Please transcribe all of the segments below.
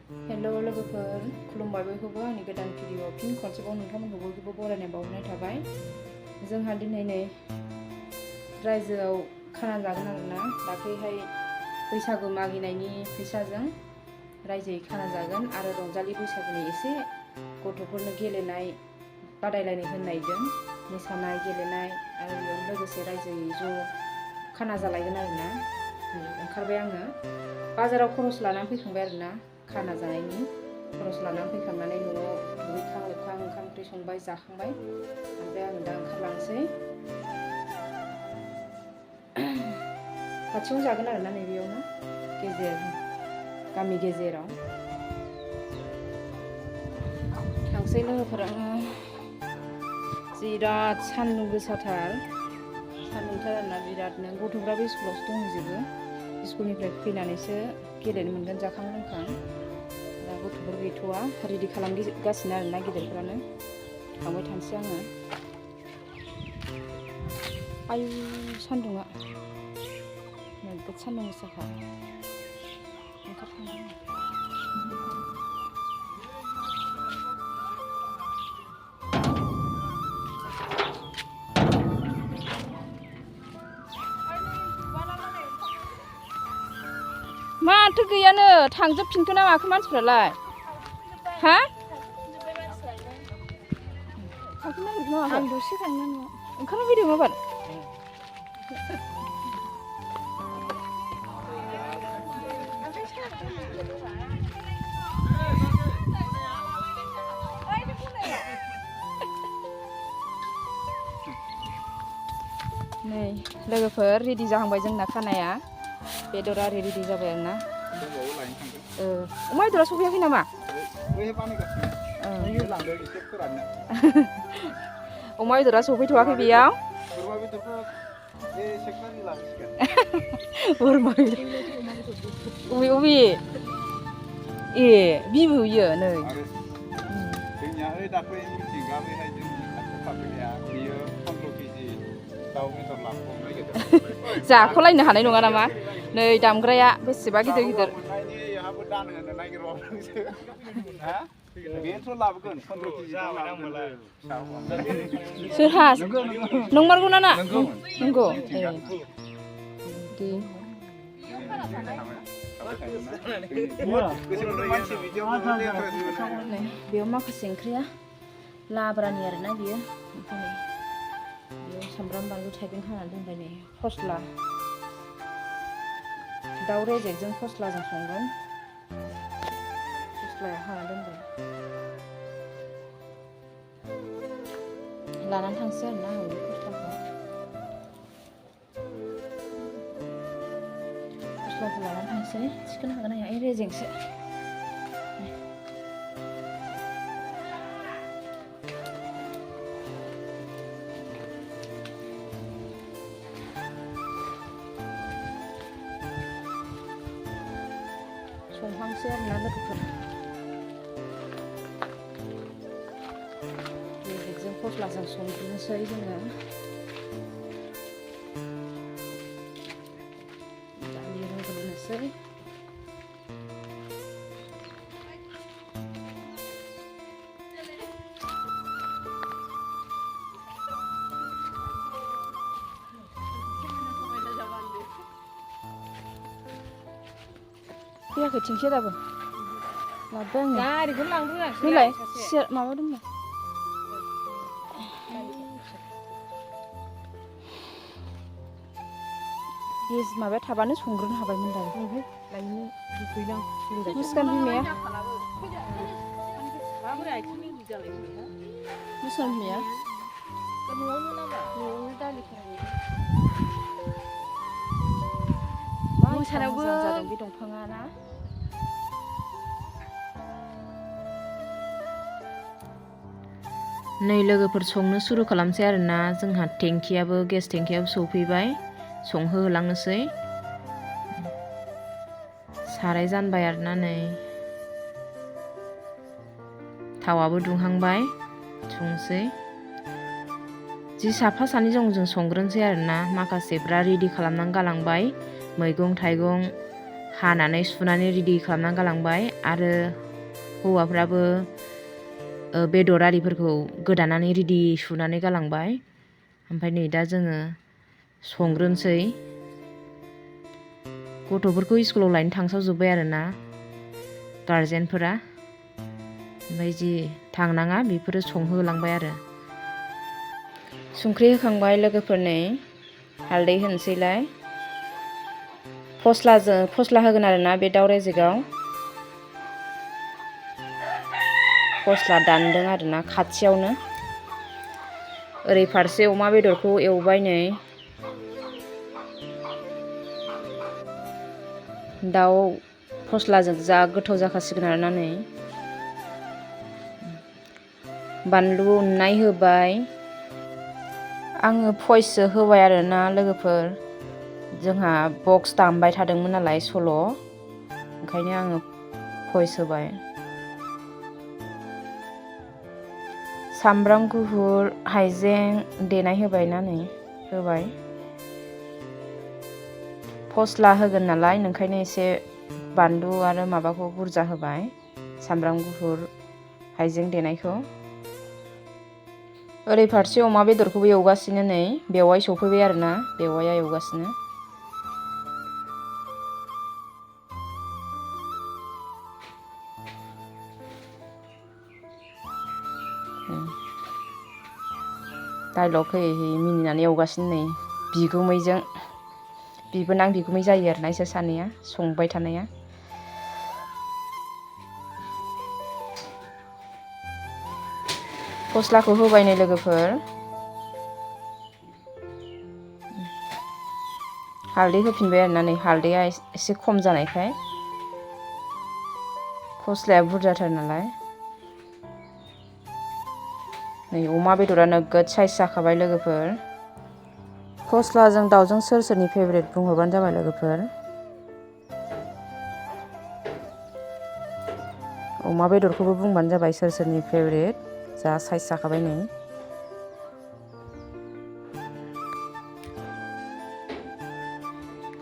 Hello लोगोफोर, खुलुमबाय बयखौबो आंनि गोदान भिडिअ फिन खनसेबाव नोंथांमोनखौ बयखौबो बरायनाय बावनाय थाबाय। जोंहा दिनै नै रायजोआव खाना जागोन आरोना। दाख्लैहाय बैसागु मागिनायनि फैसाजों रायजोयै खाना जागोन आरो रंजालि बैसागुनि एसे गथ'फोरनो गेलेनाय बादायलायनाय होनायदों, मोसानाय गेलेनाय आरो बेयाव लोगोसे रायजोयै ज' खाना जालायगोन आरोना। ओंखारबाय आङो बाजाराव खरस लानानै फैखांबाय आरोना। खाना जानायनि खरस लानानै फैखांनानै न'आव दुगैखां लोबखां ओंखाम ओंख्रि संबाय जाखांबाय। ओमफ्राय आं दा ओंखारलांसै। खाथियावनो जागोन आरोना, नैबेयावनो गामि गेजेराव थांसै लोगोफोर। आङो बिराद सान्दुं गोसाथार, सान्दुंथार आरोना बिरादनो। गथ'फ्राबो स्कुलावसो दंजोबो, स्कुलनिफ्राय फैनानैसो गेलेनो मोनगोन जाखां लोंखां। दा गथ'फोर गैथ'वा, रेडि खालामगासिनो आरोना गिदिरफ्रानो। थांबाय थानोसै आङो। आयु सान्दुङा नोगोद सान्दुं गोसाखा। ओंखारखांबाय आं। माथो गैयानो, थांजोबफिनखो ना माखो मानसिफ्रालाय? हा? थांफिननो नागिरदों नामा? आं दसे थांनो न'आव ओंखारना फैदों माबार। नै लोगोफोर, रेडि जाहांबाय जोंना खानाया। बेदरा रेडि जाबाय आरोना। अमा बेदरा सफैयाखै नामा? अमा बेदरा सफैथ'वाखै बेयाव। बोरमा बेदर अबे ए बिबो इयो नै। जाख'लायनो हानाय नङा नामा? नै दामग्राया बेसेबा गिदिर गिदिर। सोरहा? नंमारगौ ना? नंगौ। बेयाव माखासे ओंख्रिया लाब्रानि आरोना बियो। ओमफ्राय बेयाव सामब्राम बानलु थाइबें हानानै दोनबाय। नै फस्ला, दाउ रेजेकजों फस्लाजों संगोन। फस्लाया हाना दोनबाय। लानानै थांसै आरोना आं बे फस्लाखौ लानानै थांसै। थिखोनो हागोन ना हाया? ओइ रेजेंसो। संहांसै आरोना लोगोफोर। रेजेकजों फस्लाजों संग्रोनोसै जोङो। दालि रुग्रोनोसै। फैयाखै थिंखिया दाबो? लाबोबाय आङो। गारिखौनो लांबोआखै। नोंलाय सियार माबा दंबा? गेस माबाया थाबानो संग्रोनो हाबायमोन दा। मुस्कान बिमाया? मुस्कान बिमाया? न'आवनो नामा? न'आवनो दालि फोरानो। मोसानायावबो मोजां जादों बे दंफाङा ना? नै लोगोफोर, संनो सुरु खालामसै आरोना। जोंहा टेंकियाबो, गेस टेंकियाबो सफैबाय। संहोलांनोसै। साराय जानबाय आरोना। नै थावाबो दुंहांबाय, संसै। जि साफा सानैजों जों संग्रोनोसै आरोना। माखासेफ्रा रेडि खालामनानै गालांबाय। मैगं थाइगं हानानै सुनानै रेडि खालामनानै गालांबाय आरो हौवाफ्राबो बेदर आरिफोरखौ गोदानानै रेडि सुनानै गालांबाय। ओमफ्राय नै दा जोङो संग्रोनोसै। गथ'फोरखौ स्कुलाव लायनो थांसावजोब्बाय आरोना गारजेनफोरा, ओमफ्राय जि थांनाङा बेफोरो संहोलांबाय आरो। संख्रि होखांबाय लोगोफोरनै, हालदै होनोसैलाय। फस्ला होगोन आरोना बे दाउ रेजेकआव। फस्ला दानदों आरोना खाथियावनो। ओरै फारसे अमा बेदरखौ एवबाय नै। दाउ फस्लाजों जा गोथाव जाखासिगोन आरोना नै। बानलु उननाय होबाय। आङो भइससो होबाय आरोना लोगोफोर, जोंहा बक्स दामबाय थादोंमोन नालाय सल', ओंखायनो आङो भइस होबाय। सामब्राम गुफुर हाइजें देनाय होबायना नै होबाय। फस्ला होगोन नालाय ओंखायनो एसे बानलु आरो माबाखौ बुरजा होबाय, सामब्राम गुफुर हाइजें देनायखौ। ओरै फारसे अमा बेदरखौबो एवगासिनो नै, बेवाइ सफैबाय आरोना, बेवाइया एवगासिनो। डाइलग होयै होयै मिनिनानै एवगासिनो नै बिगुमैजों। बिबोनां बिगुमै जायो आरोना इसोर सानैया संबाय थानाया। फस्लाखौ होबाय नै लोगोफोर। हालदै होफिनबाय आरोना नै, हालदैया एसे खम जानायखाय। फस्लाया बुरजाथार नालाय। नै अमा बेदरा नोगोद साइज जाखाबाय लोगोफोर। फस्लाजों दाउजों सोरनि फेभरेट बुंहरबानो जाबाय लोगोफोर। अमा बेदरखौबो बुंबानो जाबाय सोरनि फेभरेट, जा साइज जाखाबाय नै।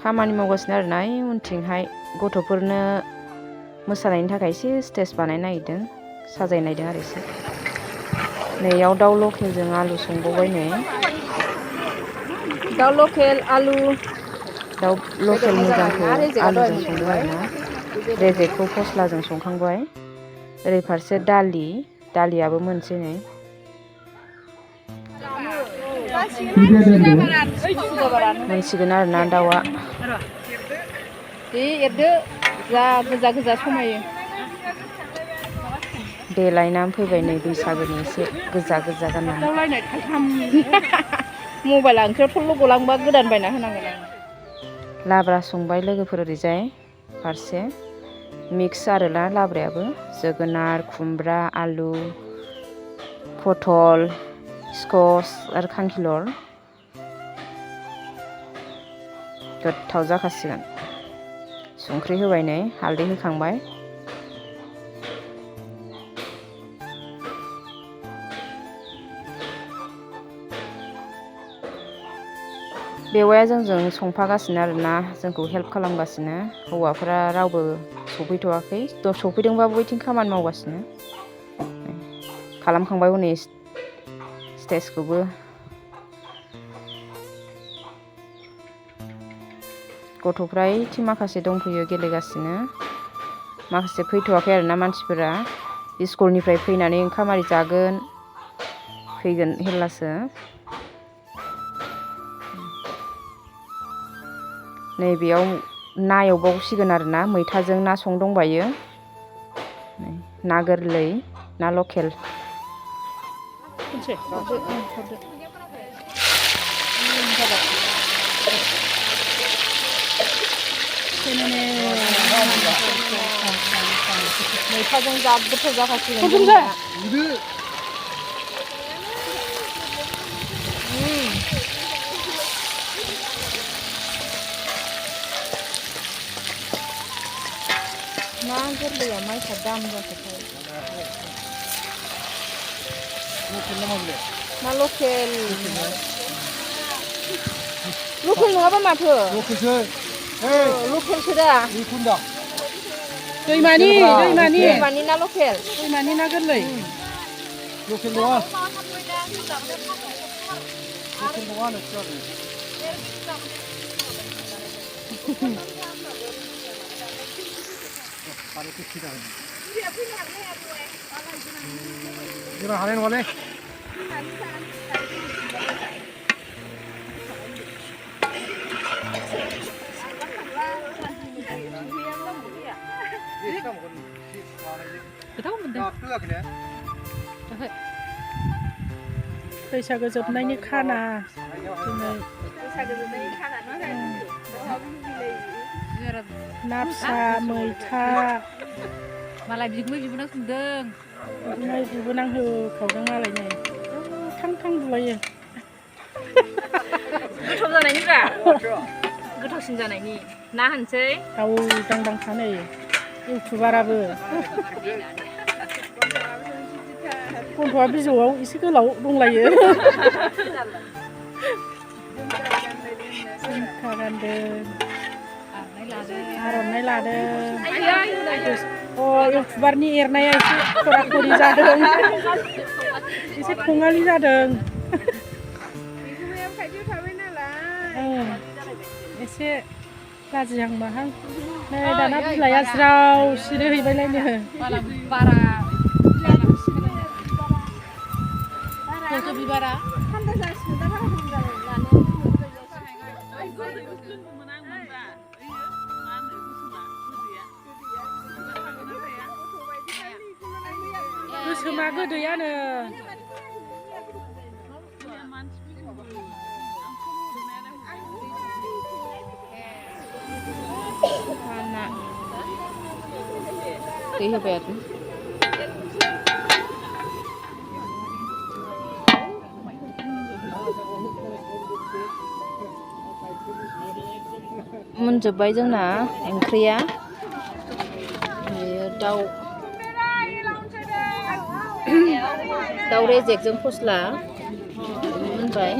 खामानि मावगासिनो आरोना उनथिंहाय, गथ'फोरनो मोसानायनि थाखाय एसे स्टेज बानायनो नागिरदों, साजायनो नागिरदों आरो एसे। नैयाव दाउ लकेलजों आलु संबावबाय नै। दाउ लकेल आलु, दाउ लकेल मोजांखौ आलुजों संदों आरोना, रेजेकखौ फस्लाजों संखांबाय। ओरै फारसे दालियाबो मोनसै नै। मोनसिगोन आरोना दाउआ। दे एरदो, जा गोजा गोजा समायो। देलायनानै फैबाय नै बैसागोनि एसे गोजा गोजा गाननानै। मबाइला ओंख्रियाव थल्ल' गलांबा गोदान बायना होनांगोन आं। लाब्रा संबाय लोगोफोर ओरैजाय फारसे। मिक्स आरोना लाब्रायाबो, जोगोनार, खुमब्रा, आलु, पथल, स्कस आरो खांखिलर। गोथाव जाखासिगोन। संख्रि होबाय नै, हालदै होखांबाय। बेवाइया जोंजों संफागासिनो आरोना, जोंखौ हेल्प खालामगासिनो। हौवाफोरा रावबो सफैथ'वाखै, सफैदोंबाबो बैथिं खामानि मावगासिनो। खालामखांबाय हनै स्टेजखौबो। गथ'फ्रा ओइथिं माखासे दंफैयो गेलेगासिनो, माखासे फैथ'वाखै आरोना मानसिफोरा। स्कुलनिफ्राय फैनानै ओंखाम आरि जागोन, फैगोन हेलासो। नैबेयाव ना एवबावसिगोन आरोना, मैथाजों ना संदंबायो। ना गोरलै, ना लकेल। मैथाजों जा गोथाव जाखासिगोन। ना गोरलैया माइसा दाम जाखाथार। ना लकेल। लकेल नङाबा माथो? लकेलसो। लकेलसो दा बेखौनो दैमानि ना लकेल दैमानि ना गोरलै लकेल नङा नोंसोर जोंना हानाय नङालै गोथाव मोनदों बैसागो जोबनायनि खाना दिनै ना फिसा मैथा मालाय बिबोनां संदों बिबोनां होखावदों मालायनो थां थां बुलायो गोथाव जानायनिब्रा गोथावसिन जानायनि ना होनसै दाउ दांदांखा नै इउटुबाराबो गन्थ'आ बिजौआव एसे गोलाव दंलायो जिंखा गानदों आर'नाइ लादों इउटुबारनि एरनाया एसे खरा खरि जादों एसे थङालि जादों एसे लाजिहां माहां नै दाना बिलाइया ज्राव सिरिहैबायलायनो बारा बिबारा थान्दा जासिगोन दा बारा गरम जाबाय गोसोमा गोदैयानो दै होबाय आरो मोनजोब्बाय जोंना ओंख्रिया दाउ रेजेकजों फस्ला मोनबाय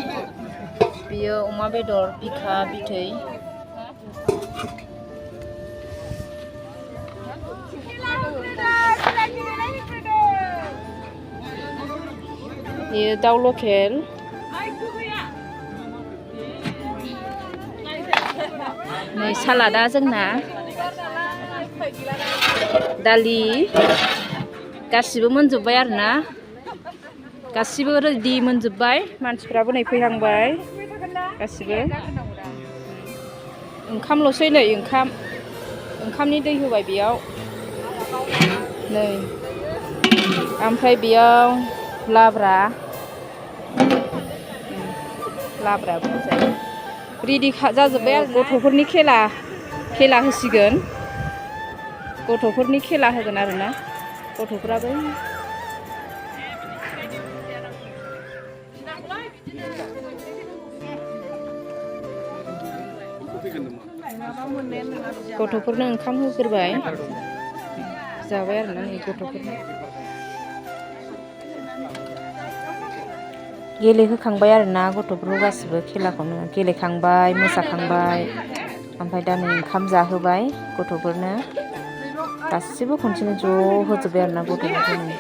बियो अमा बेदर बिखा बिथै बेयो दाउ लकेल नै सालादा जोंना दालि गासिबो मोनजोब्बाय आरोना गासिबो रेडि मोनजोब्बाय मानसिफ्राबो नै फैहांबाय गासिबो ओंखामल'सै नै ओंखामनि दै होबाय बेयाव नै ओमफ्राय बेयाव लाब्रा बुंजायो रेडि जाजोब्बाय आरो गथ'फोरनि खेला होसिगोन गथ'फोरनि खेला होगोन आरोना गथ'फ्राबो गथ'फोरनो ओंखाम होग्रोबाय जाबाय आरोना नै गथ'फोरनो गेलेहोखांबाय आरोना गथ'फोरखौ गासिबो खेलाखौनो गेलेखांबाय मोसाखांबाय ओमफ्राय दा नै ओंखाम जाहोबाय गथ'फोरनो गासिबो खनसेनो ज' होजोब्बाय आरोना गथ'फोरनो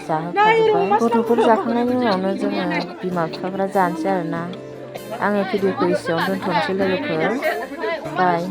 जाहोखाजोब्बाय गथ'फोर जाखांनायनि उनावनो जोङो बिमा बिफाफ्रा जानोसै आरोना आङो भिडिअखौ एसेयावनो दोनथ'नोसै लोगोफोर बाय